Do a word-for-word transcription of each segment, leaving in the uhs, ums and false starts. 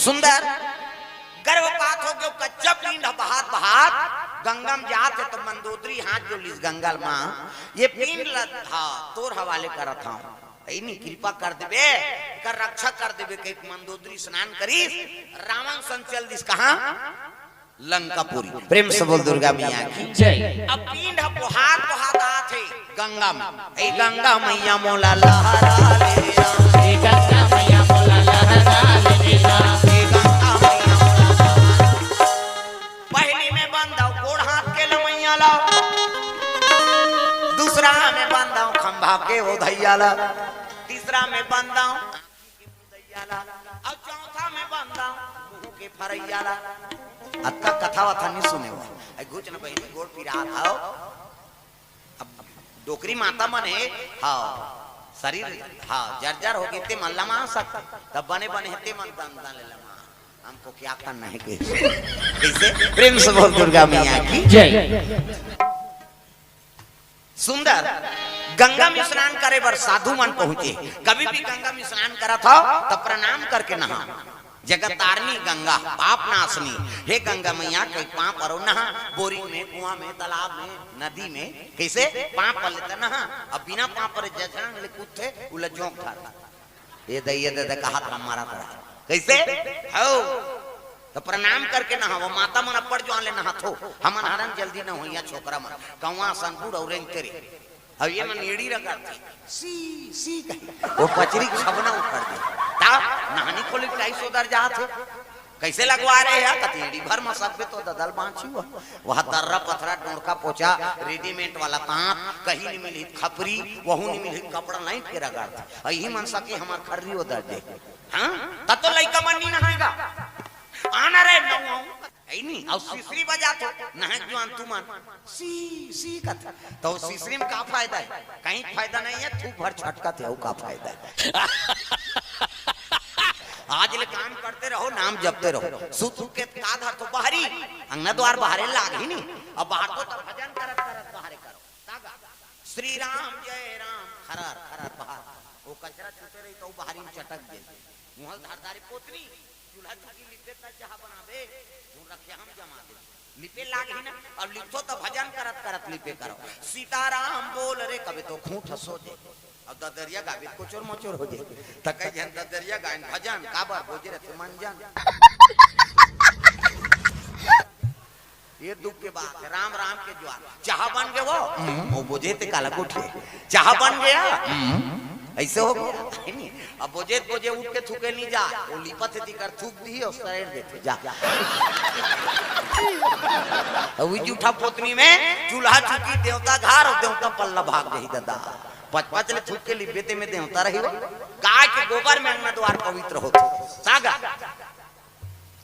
सुंदर, गर्भपात हो गयो, कच्चा पिंड ह बहात बहात गंगा में जात हे, तो मंदोदरी हाथ जोड़ लिस गंगा माँ, ये पिंड ल, हाँ, तोर हवाले करत हूँ, ऐनी कृपा कर देबे, कर रक्षा कर देबे, कहिके मंदोदरी स्नान करिस, रावण संग चल दिस कहाँ? लंकापुरी। प्रेम से बोल दुर्गा मैया की। जय। अब पिंड ह बोहात बोहात आत हे गंगा में। ए गंगा मैया मोला लहरा ले जा। ए गंगा मैया मोला लहरा ले जा। ए गंगा मैया मोला लहरा। पहली में बंदाव गोड़ हाथ के लमैया ला, दूसरा में बंदाव खंभा के ओधैया ला, तीसरा में बंदाव दैया ला, अउ चौथा में बंदा मुंह के फरैया ला। अतका कथा वथा नहीं सुने हो। आई घुच न बहिनी गोड़ पिरात हव। अब डोकरी माता मन हे, हाँ, शरीर, हाँ, जर्जर हो गे ते मन लमा सकते। तब बने बने हे ते मन दन दन ले लमा। हमको क्या करना है कइसे? प्रेम से बोल दुर्गा मैया की। जय। सुंदर, गंगा में स्नान करे बर साधु मन पहुंचे। कभी भी गंगा में स्नान करत हो तो प्रणाम करके नहा। जगत तारनी गंगा, पाप नाशनी। हे गंगा मैया, कई पांव परो नहा, बोरिंग में, कुआं में, तालाब में, नदी में, कइसे पांव पर लेता नहा। अब बिना पांव परे जझांग ले कूदथे, उला जोंक धर। ये दे, ये दे, दे, कहा था हमारा तरह। कइसे? हो। तो प्रणाम करके नहावो, माता मन अब्बड़ जुआन ले नहाथो। हमन हरन जल्दी न होइया छोकरा मन। कौवा सन बूढ़ और तेरे। अब ये मन एड़ी रगड़थे। सी, सी कहे। वो पचरी के छबना उखड़ दे। ता नहानी खोली टाई सोदर जात हे। कइसे लगवा रहे हैं? कति एड़ी भर म सकबे तो ददल बांची हुआ। वह तर्रा पथरा डोड़का पोचा, रेडीमेड वाला तांत, कहीं नहीं मिली खपरी, वहू नहीं मिली कपड़ा लाइट के रगड़थे। अही मन सके हमार खर्री ओदर दे। हाँ? तब तो लइका मन नहीं नहाएगा। आना रे नौ आऊं। ऐ नहीं, अउ सिसरी बजात हो, नहाए जुआन तुमन। सी, सी कथे। तो सिसरी में का फायदा है? कहीं फायदा नहीं है, थूक भर छटकथे, अउ का फायदा है? आज ले काम करते रहो, नाम जपते रहो। सुत सुत के का धर तो बाहरी, अंगना द्वार बाहरे लाग ही नहीं। अब बाहर तो तब भजन करत करत बाहरे करो। तागा। श्री राम जय राम, खरर, खरर बाहर। वो कचरा छूटे रही तो बाहरी में चटक दे। मुहल धारदारी पोतनी, चूल्हा चुकी लिपे त जहाँ बनाबे, धुन रखे हम जमा दे। लिपे लाग ही ना, अब लिपथो तो भजन करत करत लिपे करो। सीताराम बोल रे, कबे तो खूंट सो दे। अब ददरिया गाबे कोचर मोचर हो जाए। त कई झन ददरिया गायन भजन, काबर बोजे रहते मंजन। ये दुख के बात है, राम राम के ज्वार। चाह बन गए वो, वो बोझे ते काला कोठे। चाह बन गया, ऐसे हो गया। अब बोझे, बोझे उठ के थूके नहीं जा, वो लिपत है तिकर थूक दी और सरेर देते जा। अब वही जूठा पोतनी में चूल्हा चुकी देवता घर और देवता पल्ला भाग गई दादा। पच पच ले थूक के लिबे ते में देवता रही हो। गाय के गोबर में अंगना द्वार पवित्र होते। सागा।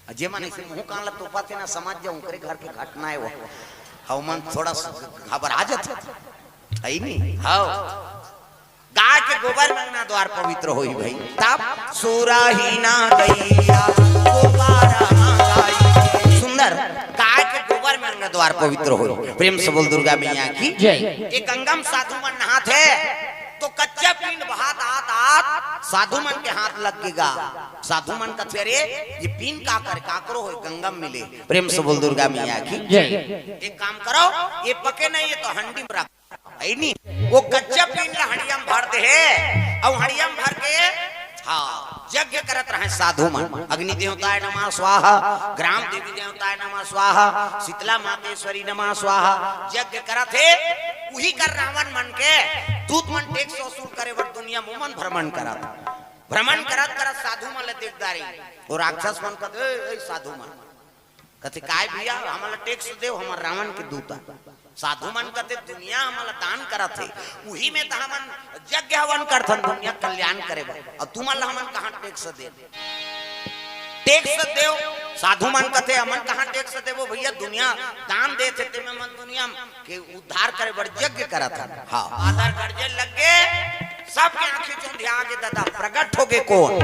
अउ जे मन ऐसे मुंह कान ला तोपा थे ना, समझ जाओ, उनकरे घर के घटना है वो। अउ मन थोड़ा सा घबरा जाते। है नहीं? हाँ। गाय के गोबर में अंगना द्वार पवित्र होई भाई। तब सुरही ना गैया, गोबर ना गाई। सुंदर, गाय के गोबर में अंगना द्वार पवित्र होई। प्रेम से बोल दुर्गा मैया की। जय। एक गंगा में साधु मन नहात हे, तो कच्चा पिंड बहात आत आत साधु मन के हाथ लग के गा। साधु मन कथे, "अरे, ये पिंड का करे, काकरो होय, गंगा में मिले।" प्रेम से बोल दुर्गा मैया की। जय। एक काम करो, ये पके नहीं, ये तो हंडी में रख। है नी? वो कच्चा पिंड ला हंडिया में भर दे हे, अउ हंडिया में भर के, हाँ, यज्ञ करत रहे साधु मन। अग्नि देवताय नमः स्वाहा, ग्राम देवी देवताय नमः स्वाहा, शीतला मातेश्वरी नमः स्वाहा, यज्ञ करत हे। उही कर रावण मन के दूत मन टैक्स वसूल करे बर दुनिया में मन भ्रमण करत। भ्रमण करत करत साधु मन ल देख डारे। वो राक्षस मन कहत, "ए, ए, साधु मन।" कथे, "काय भैया, हमन ल टैक्स देव, हमर रावण के दूत आ।" साधु मन कथे, "दुनिया हमन ल दान करत हे, उही में त हमन यज्ञ हवन करथन दुनिया कल्याण करे बर। अउ तुमन ल हमन कहाँ टैक्स दे?" टैक्स देव। साधु मन कथे, "हमन कहाँ टैक्स देबो भैया, दुनिया दान देथे, तेमे मन दुनिया के उद्धार करे बर यज्ञ करत हन।" हाँ। बादर गरजे लग गे, सबके आंखी चोंधिया गे दादा, प्रगट हो गे कोन?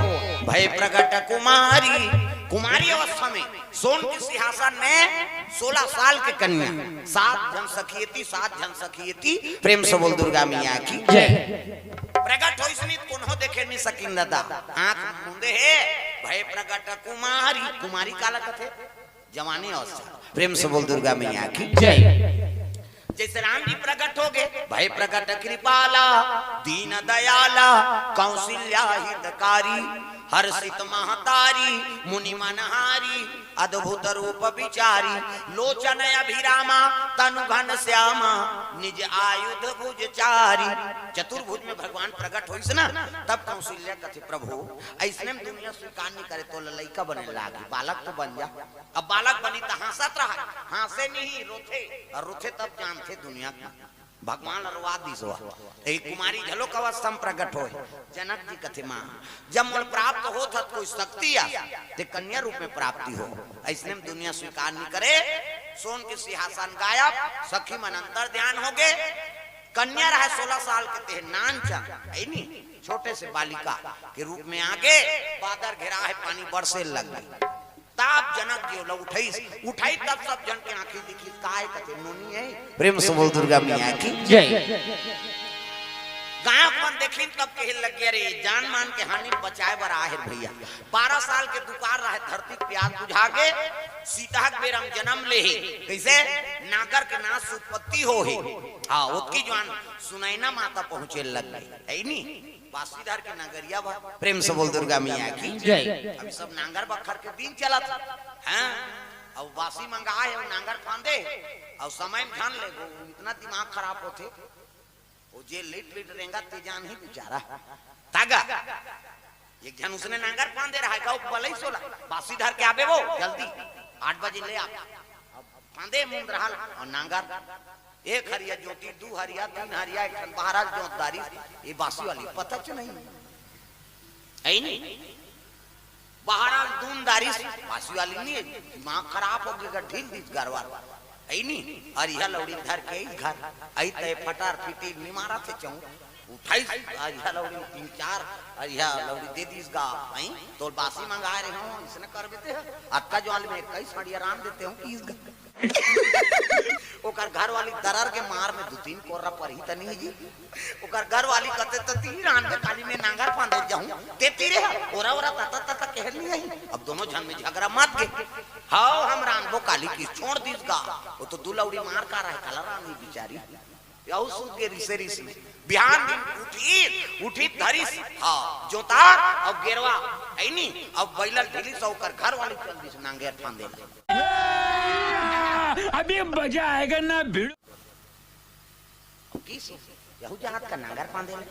भय प्रगट कुमारी। कुमारी अवस्था में सोन के सिंहासन में सोलह साल के कन्या, सात झन सखियती, सात झन सखियती, प्रेम से बोल दुर्गा मैया की। जय। प्रगट होइस नहीं, कोनो देखे नहीं सकिन दादा। आंख मूंदे हे, भय प्रगट कुमारी। कुमारी काला कथे? जवानी अवस्था। प्रेम से बोल दुर्गा मैया की। जय। जैसे राम जी प्रगट हो गए, भय प्रगट कृपाला, दीन दयाला, कौशल्या हितकारी, हर्षित महतारी, मुनि मनहारी, अद्भुत रूप विचारी, लोचन अभिरामा, तनु घन श्यामा, निज आयुध भुज चारी। चतुर्भुज में भगवान प्रगट होइस ना, तब कौशल्या कथे, प्रभु, ऐसने में दुनिया स्वीकार नहीं करे, तो लइका बने लागी, बालक तो बन जा। अब बालक बनी त हाँसत रहा, हाँसे नहीं, रोथे, और रोथे तब जानथे दुनिया का भगवान अरवा दिस वा। एक कुमारी झलोक अवस्था में प्रगट होए। जनक जी कथे, माँ, जब मोल प्राप्त होत हत कोई शक्ति आ, ते कन्या रूप में प्राप्ति हो। ऐसने में दुनिया स्वीकार नहीं करे। सोन के सिंहासन गायब, सखी मन अंतर ध्यान हो गए। कन्या रहे सोलह साल के, ते नान चन, है नी, छोटे से बालिका के रूप में आगे, बादर घेरा है, पानी बरसे लग गई। तब जनक जी ओला उठाइस, उठाई तब सब जन के आंखी दिखिस, काय कथे, नोनी है। प्रेम से बोल दुर्गा मैया की। जय। गांव मन देखिन तब कहे लगे, अरे जान मान के हानि बचाए बर आहे भैया। बारह साल के दुकाल रहे, धरती के प्यास बुझा के सीता के बेर म जन्म ले हे। कैसे? नागर के नास से उत्पत्ति हो हे। हाँ, ओतकी जुआन सुनैना माता पहुंचे लग गई, है नी? बासी धर के नगरिया भर। प्रेम से बोल दुर्गा मैया की। जय। अभी सब नांगर बखर के दिन चलत हे। हाँ, अब बासी मंगाए हे, नांगर फांदे, अब समय में ध्यान ले, वो इतना दिमाग खराब होथे। वो जे लेट लेट रेंगा ते जान ही बेचारा। तागा। एक झन उसने नांगर फांदे रहा, गाँव बलई सोला, बासी धर के आबे वो, जल्दी, आठ बजे ले आ। अब फांदे मुंद रहल, और नांगर, एक हरिया जोती, दू हरिया, तीन हरिया, एक ठन बहरा जोत दारिस, ये बासी वाली, पता च नहीं। है नी? बहरा दून दारिस, बासी वाली नहीं है, दिमाग खराब हो गया, ढील दिस गरवा। है नी? और यह लौड़ी धर के इस घर, आई तय फटार फिटी निमारा थे चौं, उठाई, और यह लौड़ी तीन चार, और यह लौड़ी दे दिस गा, हैं? तो बासी मंगा रहे हो, इसने कर देते हैं, अक्का जो आलू में इक्कीस हड़िया रान देते हो कि इस घर। ओकर घर वाली दरर के मार में दू तीन कोर्रा परही त नहीं जी। ओकर घर वाली कथे, त तीर आन के काली में नांगर फांदे जाऊं, ते तीरे हा, ओरा ओरा तता तता कहे नहीं आई। अब दोनों झन में झगड़ा मत गे। हाओ, हम रांधबो काली की छोड़ दीस गा। वो तो दू लौड़ी मार का रहे, काला रांधी बिचारी। यहू सूत गे रिसे रिस में। बिहान दिन उठी, उठी धरिस, हाँ, जोता, अब गेरवा, है नी, अब बैलल ढीली से ओकर घर वाली चल दिस नांगर फांदे ला। अभी मजा आएगा ना भिड़ू। अब की सो, यहू जात का नांगर फांदे ले।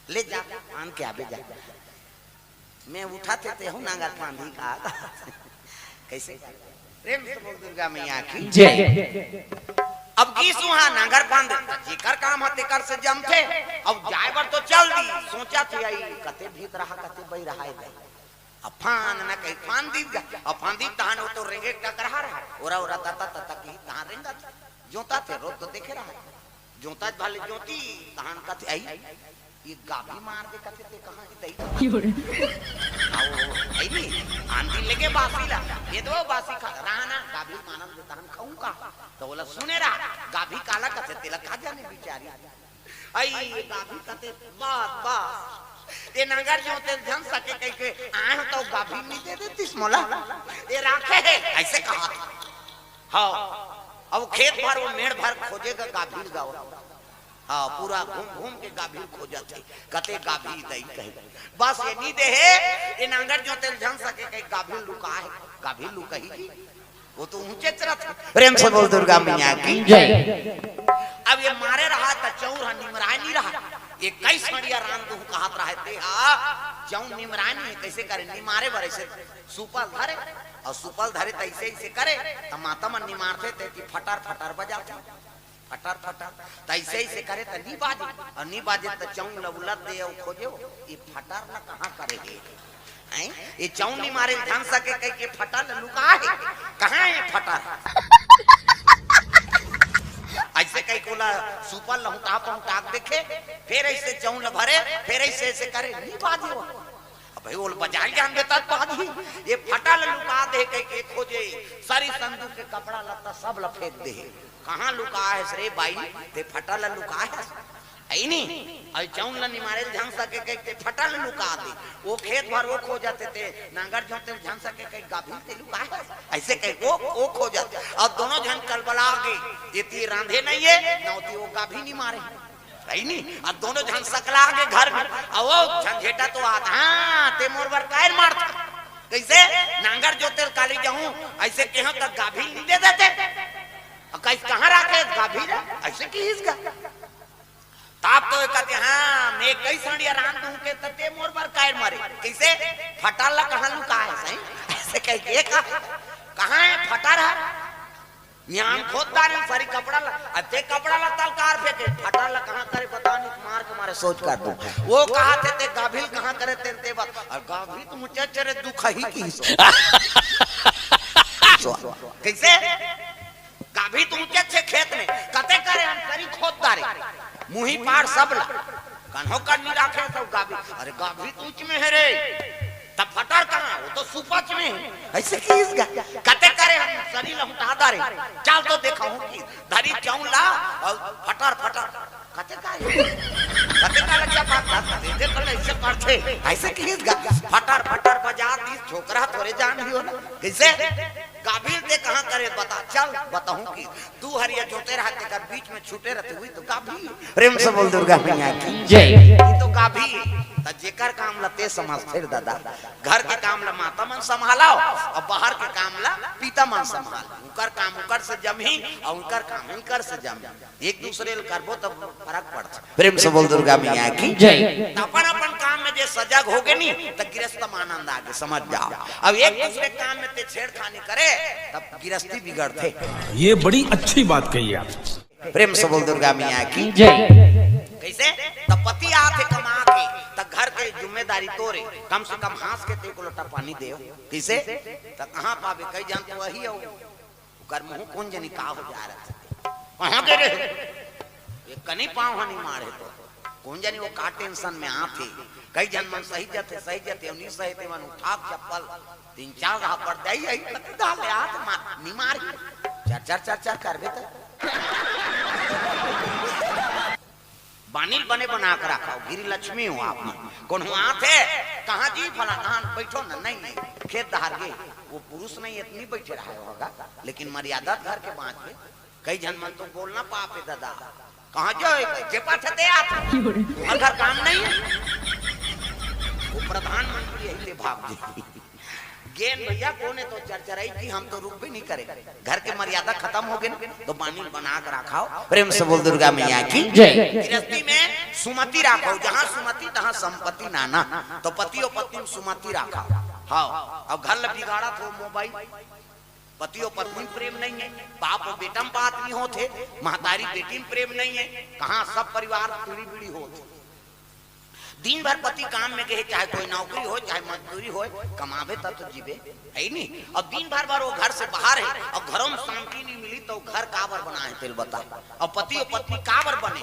ले जा, फांद के आबे जा। मैं उठा थे, ते हूँ नांगर फांदी का। कैसे? प्रेम से बोल दुर्गा मैया की। जय। अब की सुहा नांगर फांद, जेकर काम ह तेकर से जमथे। अब जाए बर तो चल दी, सोचा थे आई, कते भीत रहा, कते बई रहा है। अब फांद ना कहीं फांद दी जा, अब फांद दी तहान वो तो रेंगे टकरा रहा, ओरा ओरा तता तता की तहान रेंगा था। जोता थे रोज तो देखे रहा, जोता भले जोती तहान कथे आई, ये गाभी मार दे कथे ते कहाँ की दई। यो रे। आओ, आई नहीं, आंधी लगे बासी ला, ये दो बासी खा रहा ना, गाभी मानल दे तहान खाऊं का? तो बोला सुने रहा, गाभी काला कथे तेला खा जाने बिचारी। आई ये गाभी कथे, बात बात। ये नांगर जोते झन सके कह के आए हो तो गाभी नहीं दे देतीस मोला। ये राखे है, ऐसे कहा था। हाँ, अब खेत भर वो मेड़ भर खोजेगा गाभी गावा। हाँ, पूरा घूम घूम के गाभी खोजत है, कते गाभी दई कहे। बस ये नहीं दे है, ये नांगर जोते झन सके कह गाभी लुका है, गाभी लुकही जी। वो तो ऊंचे चरत है। प्रेम से बोल दुर्गा मैया की। जय। अब ये मारे रहा त चौर ह निमराय नहीं रहा, ये कई सड़िया राम तू कहत रहा है, ते हा चौर निमराय नहीं है, कैसे करे निमारे बर ऐसे सुपल धरे, और सुपल धरे त ऐसे ऐसे करे, त माता मन निमारथे ते की फटर फटर बजाथे। फटर फटर। त ऐसे ऐसे करे त नी बाजे, और नी बाजे त चौं ल उलट दे और खोजे हो, ये फटर ल कहाँ करे हे? हैं? ये चौं नी मारे धन सके कह के फटर ल लुका हे। कहाँ हे फटर? ऐसे कह के ओला सुपल लहुटा पहुटा के देखे, फिर ऐसे चौं ल भरे, फिर ऐसे ऐसे करे, नी बाजे हो। अब भाई, ओल बजाए जान देता तो आज ही ये फटा ल लुका दे कह के खोजे, सारी संदूक के कपड़ा लत्ता सब ल फेंक दे। कहाँ लुका है रे बाई, ते फटा ल लुका है? हइ नी? अउ चौन ल निमारे ल झन सके कहिके फटर ल लुका दे। ओ खेत भर ओ खोजथे, ते नांगर जोते ल झन सके कहिके गाभिन ल ते लुका हे। अइसे कहिके ओ, ओ खोजथे। अउ दोनों झन कलबला गे, एती रांधे नइ हे, न ओती ओ गाभिन निमारे। हइ नी? अउ दोनों झन सकला गे घर में। अउ ओ झंझेटा तो आत, हाँ, ते मोर बर काहे ल मारथस? कइसे? नांगर जोते ल काली जाहूं, अइसे केहेंव त गाभिन ल नइ दे देते। अउ कइसे कहाँ राखे गाभिन ल? अइसे किहिस गा। तब तो ए कथे, हाँ, मैं कई सांड़िया रांध दूं के त ते मोर बर काहे ल मारे? कइसे? फटर ल कहाँ लुकाए हे, सही? अइसे कहिके कहा, कहाँ हे फटर ह? इहां खोद डारेन सरी कपड़ा ल, अउ ते कपड़ा ल तलकार फेंके, फटर ल कहाँ करे बता नहीं, मार के मारे सोझ कर दूं। ओ कहाथे ते गाभिन ल कहाँ करे ते, ते बता। अउ गाभिन तो ऊंचे चरे दुखही किहिस। कइसे? गाभिन तो ऊंचे हे खेत में, कते करे हम सरी खोद डारे, मुही पार सब ला, कन्हो कर नइ राखे सब गाभिन। अरे गाभिन तो ऊंच में हे रे, त फटर कहाँ? ओ तो सुपच में हे। अइसे किहिस गा, कते करे हम सरी लहुटा डारे, चल तो देखाहूं कि धरी चौन ला अउ फटर फटर। कते का हे? कते का लज्जा पात था, कते दे कल अइसे करथे, अइसे किहिस गा, फटर फटर बजा दिस, छोकरा थोरे जान दियो ना। कइसे? गाभिन ल ते कहाँ करे बता, चल बताहूं कि दू हरिया जोते रहथे, तेकर बीच में छूटे रहथे, उही तो गाभिन। प्रेम से बोल दुर्गा मैया की जय। ये तो गाभिन। त जेकर काम ल ते समझथे रे दादा, घर के काम ल माता मन संभालव, अउ बाहर के काम ल पिता मन संभाल। उंकर काम उंकर से जमही, अउ उंकर काम इनकर से जमही। एक दूसरे ल करबो त फरक पड़थे। प्रेम से बोल दुर्गा मैया की जय। त अपन अपन काम में जे सजग होगे नी, त गृहस्थ में आनंद आगे, समझ जाव। अब एक दूसरे काम में ते छेड़खानी करे, तब गृहस्थी बिगड़थे। ये बड़ी अच्छी बात कही आप। प्रेम से बोल दुर्गा मैया की जय। कइसे? त पति आथे कमा के, त घर के जिम्मेदारी तोरे, कम से कम हाँस के ते एको लोटा पानी देव। कइसे? त कहाँ पाबे, कई झन तो अही अउ ओकर मुंह कोन जनी का हो जा रहा हे। कहाँ गे रहे? एक कनी पाँव ह नइ मारे तो। कोन जनी ओ का tension में आथे। कई झन मन सही जथे, सही जथे, अउ नइ सहे ते मन उठा के चप्पल तीन चार झापड़ दे, अइ कति डाले हाथ मार, नइ मार। चर, चर, चर, चर करबे त। बानी ल बने बना के राखव, गृहलक्ष्मी हो आप मन। कोनो आथे, कहाँ जी फलाना, हाँ, बइठो ना, नहीं, नहीं, खेत डहर गे, ओ पुरुष नहीं, एतनी बइठे रहे होगा, लेकिन मर्यादा घर के बाँच के, कई झन मन तो बोलना पाप हे दादा, कहाँ जो हे, जे पाथे ते आथे, अउ घर काम नहीं हे, ओ प्रधानमंत्री अही ते भाग जी। गेन भइया, कोने तो चरचराई कि हम तो रुकबे नहीं करे। घर के मर्यादा खतम होगे ना, तो बानी ल बना के राखव। प्रेम से बोल दुर्गा मैया की जय। गृहस्थी में सुमति राखव, जहाँ सुमति तहाँ संपत्ति नाना। तो पति अउ पत्नी में सुमति राखव। हाँ, अब घर ल बिगाड़त हो mobile, पति अउ पत्नी में प्रेम नहीं हे, बाप अउ बेटा में बात नहीं होत हे, महतारी बेटी में प्रेम नहीं हे, कहाँ सब परिवार पीढ़ी बीड़ी होत हे। दिन भर पति काम में गे हे, चाहे कोई नौकरी होय, चाहे मजदूरी होय, कमाबे तब तो जीबे, हे नी? अउ दिन भर बर ओ घर से बाहर हे, अउ घरों में शांति नहीं मिली, त ओ घर काबर बनाए हे, तेला बता। अउ पति अउ पत्नी काबर बने?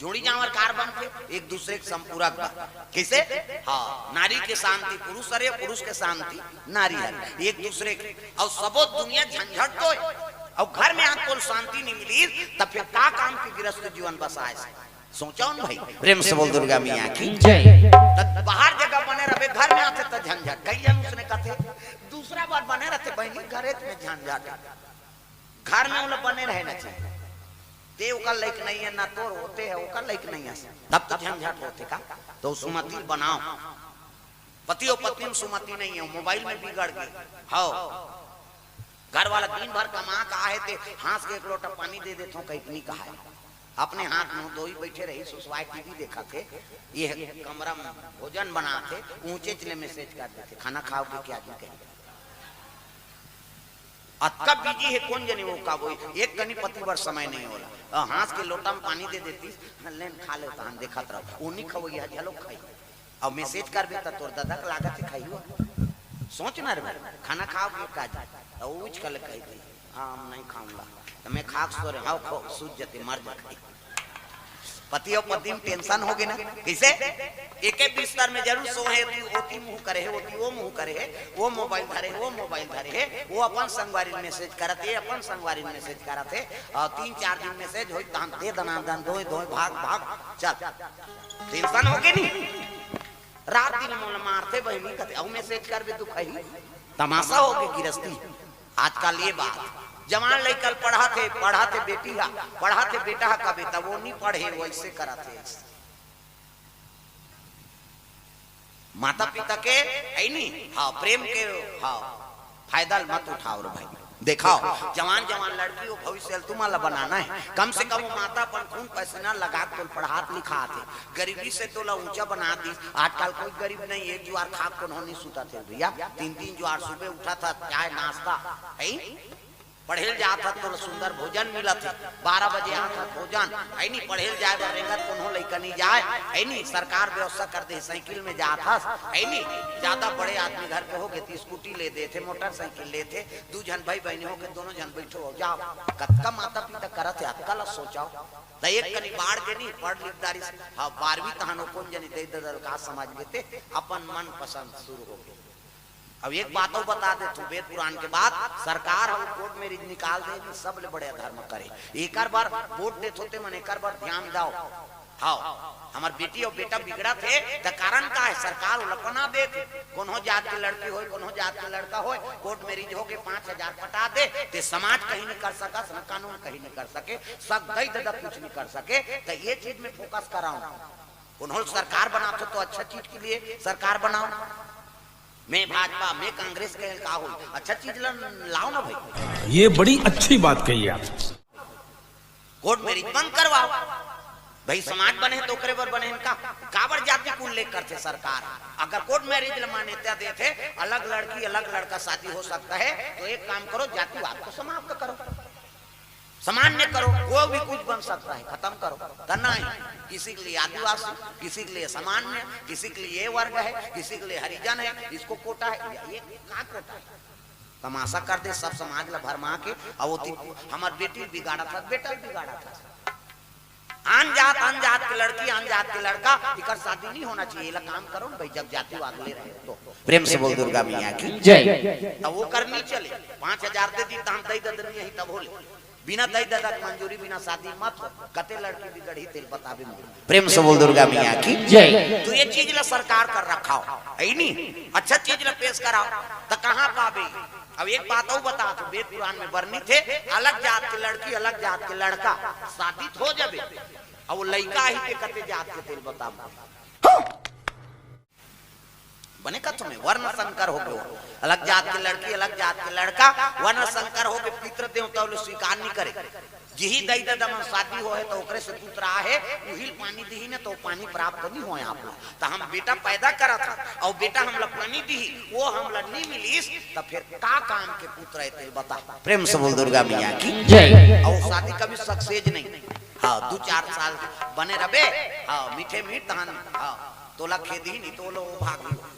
जोड़ी जांवर काबर बनथे? एक दूसरे के संपूरक बा। कइसे? हाँ, नारी के शांति पुरुष हरे, पुरुष के शांति नारी हरे, एक दूसरे के। अउ सबो दुनिया झंझट तो हे, अउ घर में आके तोला शांति नहीं मिली, त फेर का काम के गृहस्थ जीवन बसाए हे? सोचव न भाई, प्रेम से बोल दुर्गा मैया की जय। त बाहर जगह बने रहे, घर में आथे त झंझट। कई झन उसने कथे, दूसरा बर बने रहिथे बहिनी, घरे में झंझट। घर में ओला बने रहे ना चाहिए। ते ओकर लायक नहीं हे, ना तोर होते हे, ओकर लायक नहीं हे, तब तो झंझट होथे का? तो सुमति बनाव। पति अउ पत्नी में सुमति नहीं हे, mobile में बिगड़ गे। हव, घर वाला दिन भर कमा के आहे, ते हाँस के एक लोटा पानी दे देथव, कहिके नइ कहाय। अपने हाथ मुंह धोई बइठे रही, सुसवाय TV देखत हे, ये कमरा में भोजन बनात हे, ऊंचे ले message कर देथे, "खाना खाओगे क्या जी?" कहिके। अतका busy हे, कोन जनी ओ का बोई, एक कनी पति बर समय नहीं होला। अउ हाँस के लोटा में पानी दे देतिस, "लेन खा ले, तहन देखत रहो।" ओ नइ खवइया, झलो खाई। अउ message करबे त तोर ददा के लागत हे खाई हो। सोच ना रे भाई, खाना खाओगे का जी? त ऊ उठ के कहि दे, "हाँ, हम नहीं खाऊंगा।" त मैं खा के सो रहे, "हाँ, खो, सूत जते, मर जा खाई।" पति अउ पत्नी में tension होगे ना। कइसे? एके बिस्तर में जरूर सोहे, ओती, ओती मुंह करे हे, ओती वो मुंह करे हे, वो mobile धरे हे, वो mobile धरे हे, वो अपन संगवारी ल message करत हे, अपन संगवारी ल message करत हे, अउ तीन चार दिन message होई, तहन दे दनादन, दोय दोय, भाग भाग, चल। Tension होगे नी? रात दिन मोला मारथे बहिनी कथे, अउ message करबे तू खही। तमाशा होगे गिरस्ती। आजकल ये बात, जवान लइका ल पढ़ाथे, पढ़ाथे बेटी हा, पढ़ाथे बेटा हा, कबे त वो नी पढ़े, वइसे करत हे। माता पिता के, ऐ नी, हाँ, प्रेम के, हाँ, फायदा ल मत उठाओ रे भाई। देखाओ, जवान जवान लड़की हो, भविष्य ल तुमन ला बनाना हे। कम से कम वो माता अपन खून पसीना लगा के तोल पढ़ात लिखात हे, गरीबी से तोला ऊंचा बना दिस। आजकल कोई गरीब नहीं हे, एक जुआर खा के कोनो नहीं सुतत हे भैया। तीन तीन जुआर सुबह उठत हे, चाय नाश्ता, है, पढ़े ल जात हस तोला सुंदर भोजन मिलत हे, बारह बजे आत हस भोजन, है नी, पढ़े ल जाए बर रेंगत कोनो लइका नी जाए, है नी, सरकार व्यवस्था कर दे, साइकिल में जात हस, है नी, ज्यादा बड़े आदमी घर के होगे त स्कूटी ले देथे, मोटरसाइकिल लेथे, दू झन भाई बहिनी होगे दोनों झन बइठो अउ जाओ। कतका माता पिता करत हे, अतका ल सोचाओ। त एक कनी बाढ़ गे नी, पढ़ लिख डारिस, हाँ, बारहवीं तहन ओ कोन जनी दई ददा ल का समझ लेथे, अपन मनपसंद शुरू होगे। अब एक बात अउ बता देथंव, वेद पुराण के बात, सरकार ह court marriage निकाल दे, ये सबले बड़े अधर्म करे। एकर बर वोट देथो ते मन, एकर बर ध्यान दव। हव, हमर बेटी अउ बेटा बिगड़त हे, त कारण का हे? सरकार ओला पना देथे। कोनो जात के लड़की होय, कोनो जात के लड़का होय, court marriage होगे, पाँच हजार पटा दे, ते समाज कहीं नहीं कर सकस, न कानून कहीं नहीं कर सके, सग दई ददा कुछ नहीं कर सके। त ये चीज में focus कराओ। कोनो ल सरकार बनाथो त अच्छा चीज के लिए सरकार बनाओ। मैं भाजपा, मैं कांग्रेस कहे ल का होई, अच्छा चीज ल लाओ ना भाई। ये बड़ी अच्छी बात कही आप। Court marriage बंद करवाओ भाई, समाज बने हे त ओकरे बर बने हे का? काबर जाति के उल्लेख करथे सरकार? अगर court marriage ल मान्यता देथे, अलग लड़की अलग लड़का शादी हो सकता है, तो एक काम करो, जातिवाद को समाप्त करो, सामान्य करो, कोई भी कुछ बन सकता है, खत्म करो। त नहीं, किसी के लिए आदिवासी, किसी के लिए सामान्य, किसी के लिए ये वर्ग है, किसी के लिए हरिजन है, इसको quota है, ये, ये का quota है? तमाशा कर दे सब समाज ला भरमा के। अउ ओती हमर बेटी ल बिगाड़त हस, बेटा ल बिगाड़त हस। आन जात, आन जात के लड़की, आन जात के लड़का, इकर शादी नहीं होना चाहिए। एला काम करो ना भाई, जब जातिवाद ले रहे हो तो। प्रेम से बोल दुर्गा मैया की जय। त ओकर नहीं चले, पाँच हजार दे दी, तहन दई ददन नहीं, तब होले। बिना दई ददा के मंजूरी, बिना शादी मत हो। कते लड़की बिगड़ही तेल बताबे मोर। प्रेम से बोल दुर्गा मैया की जय। तो ये चीज ला सरकार कर रखा हो, है नी? अच्छा चीज ला पेश कराओ, त कहाँ पाबे? अब एक बात अउ बता, तो वेद पुराण में वर्णित हे, अलग जात के लड़की, अलग जात के लड़का शादी हो जाबे, अब वो लइका ही के कते जात के तेल बताबे। बने कथों में वर्ण संकर होगे, अलग जात के लड़की, अलग जात के लड़का, वर्ण संकर होगे, पितृ देवता ल स्वीकार नहीं करे। जिही दई ददा मन शादी होहे त ओकरे से पुत्र आहे, उही ल पानी दिही न त पानी प्राप्त नहीं होय आप ला। त हम बेटा पैदा करत हन अउ बेटा हमला पानी दिही, वो हमला नहीं मिलिस, त फिर का काम के पुत्र हे तेल बता। प्रेम से बोल दुर्गा मैया की जय। अउ शादी कभी success नहीं। हाँ, दू चार साल बने रबे, हाँ, मीठे मीठ तहन, हाँ, तोला खेदही नहीं, तोलो भागही।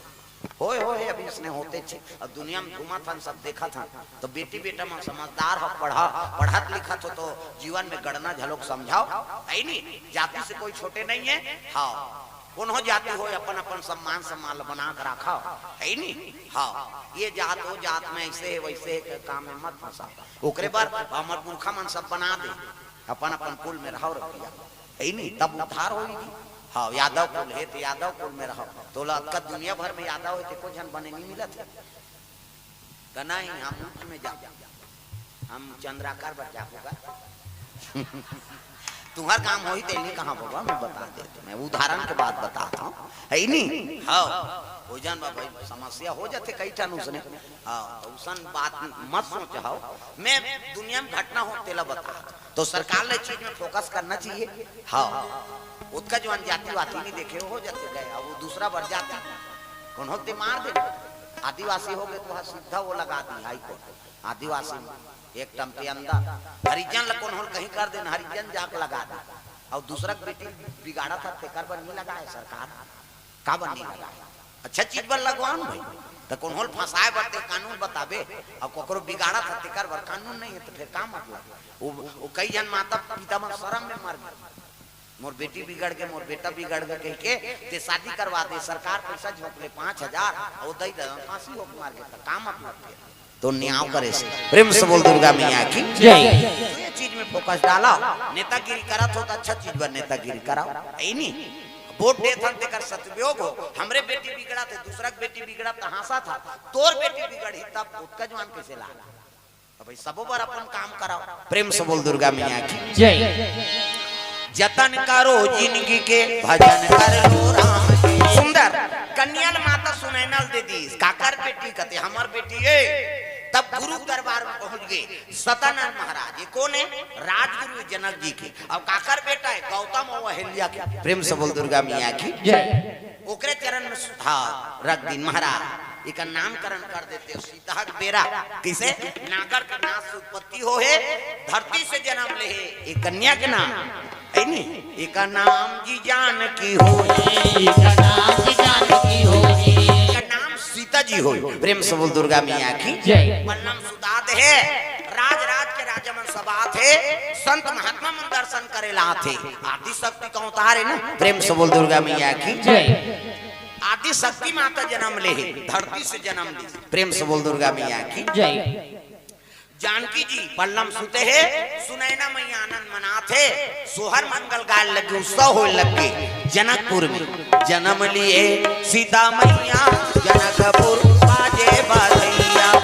होय, होय, अभी इसने होते छे। अब दुनिया में घूमत हन, सब देखत हन। त बेटी बेटा मन समझदार हो, पढ़ा, पढ़त लिखत हो तो जीवन में गड़ना झलोक समझाओ, है नी? जाति से कोई छोटे नहीं है। हाँ, कोनो जाति हो, अपन अपन सम्मान सम्मान ल बना के रखा, है नी? हाँ, ये जात वो जात में ऐसे है वैसे है के काम में मत फंसा। ओकरे बर हमर पुरखा मन सब बना दे, अपन अपन कुल में रहो रखिया। है नी? तब उद्धार होई। हाँ, यादव कुल हे त यादव कुल में रहो। तोला अतका दुनिया भर में यादव हे, एको झन बने नहीं मिलत हे। त नहीं, हम ऊंच में जा, हम चंद्राकार बर जाबो का। तुम्हार काम होही तेली कहाँ बाबा, मैं बता देत हूँ, मैं उदाहरण के बात बतात हूँ, है नी? हाँ, ओजन बा भाई, समस्या हो जाथे कई ठन उसने। हाँ, त उसन बात मत सोच हव। मैं दुनिया में घटना हो तेला बता, तो सरकार ला चीज में focus करना चाहिए। हाँ, ओतका जो अनजाति वाति नहीं देखे हो जाथे गए, अब वो दूसरा बर जाति, कोनो ते मार दे, आदिवासी होगे त सीधा वो लगा दी हाई कोर्ट। आदिवासी में एक टम के अंदर हरिजन ला कोनो ल कहीं कर देना, हरिजन जाके लगा दे। अउ दूसरा के बेटी बिगाड़त हे, तेकर बर नहीं लगाए सरकार, काबर नहीं लगाए? अच्छा चीज बर लगवाओ न भाई। त कोनो ल फंसाए बर ते कानून बताबे, अउ कोकरो बिगाड़त हे, तेकर बर कानून नहीं हे, त फिर का मतलब? वो, वो कई झन माता पिता मन शरम में मर गे। मोर बेटी बिगड़ गे, मोर बेटा बिगड़ गे कहिके ते शादी करवा दे, सरकार पैसा झोंक ले पाँच हजार, अउ दई दे, फांसी होके मर गे, त का मतलब के? तो न्याव करे से। प्रेम से बोल दुर्गा मैया की जय। तो ये चीज में फोकस डाला, नेतागिरी करत हो त अच्छा चीज बर नेतागिरी कराओ, है नी? वोट देथन तेकर सदुपयोग हो, हमरे बेटी बिगड़त हे, दूसरा के बेटी बिगड़त त हाँसत हे, तोर बेटी बिगड़ही तब ओतका जुआन कइसे लाग? अब भाई सबो बर अपन काम कराओ। प्रेम से बोल दुर्गा मैया की जय। जतन करो जिनगी के, भजन कर लो राम के। सुंदर। कन्या ल माता सुनैना ल दे दीस, काकर बेटी कथे, हमर बेटी ए। तब गुरु दरबार में पहुंच गे सतानंद महाराज। ये कोन हे? राजगुरु जनक जी के। अउ काकर बेटा हे? गौतम अउ अहिल्या के। प्रेम से बोल दुर्गा मैया की जय। ओकरे चरण में सु-, हाँ, रख दीन महाराज, एकर नामकरण कर देते हो। सीता के बेरा कइसे? नागर के नास से उत्पत्ति हो हे, धरती से जन्म ले हे, एक कन्या के नाम है नी, एकर नाम जी जानकी होई। एकर नाम जी जानकी होई। एकर नाम सीता जी होई। प्रेम से बोल दुर्गा मैया की जय। बलम सुता दे हे, राज राज के राजा मन सब आथे, संत महात्मा मन दर्शन करे ला आथे। आदि शक्ति का अवतार हे ना। प्रेम से बोल दुर्गा मैया की जय। आदि शक्ति माता जन्म ले हे, धरती से जन्म ले। प्रेम से बोल दुर्गा मैया की जय। जानकी जी पलम सुते हे, सुनैना मैया आनंद मनात हे, सोहर मंगल गाय लगे, उत्सव होय लगे जनकपुर में। जन्म लिए सीता मैया जनकपुर, बाजे बाजे